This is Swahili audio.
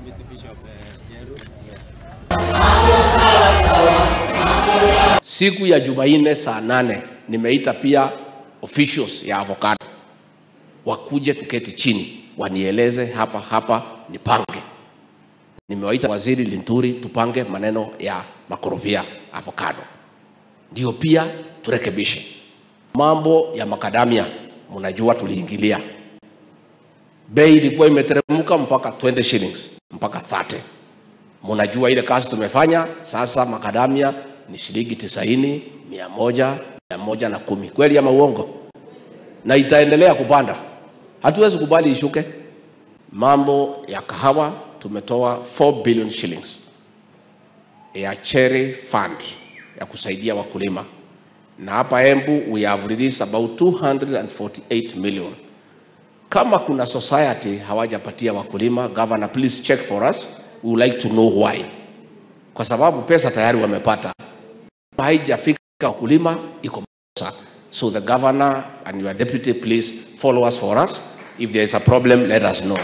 Meet Bishop Njeru. Siku ya Jumanne saa 8 nimeita pia officials ya avocado wakuje tuketi chini wanieleze hapa hapa nipange. Nimewaita Waziri Linturi tupange maneno ya makorofia avocado, ndio pia turekebishe mambo ya makadamia. Mnajua tuliingilia, bei ilikuwa imeteremka mpaka 20 shillings mpaka 30. Mnajua ile kazi tumefanya. Sasa makadamia ni shilingi 90, 100, 110. Kweli ama uongo? Na itaendelea kupanda, hatuwezi kubali ishuke. Mambo ya kahawa tumetoa 4 billion shillings ya cherry fund ya kusaidia wakulima, na hapa Embu we have released about 248 million. Kama kuna society hawajapatia wakulima, governor please check for us, we would like to know why, kwa sababu pesa tayari wamepata, haijafika wakulima, iko makosa. So the governor and your deputy, please follow us for us. If there is a problem, let us know.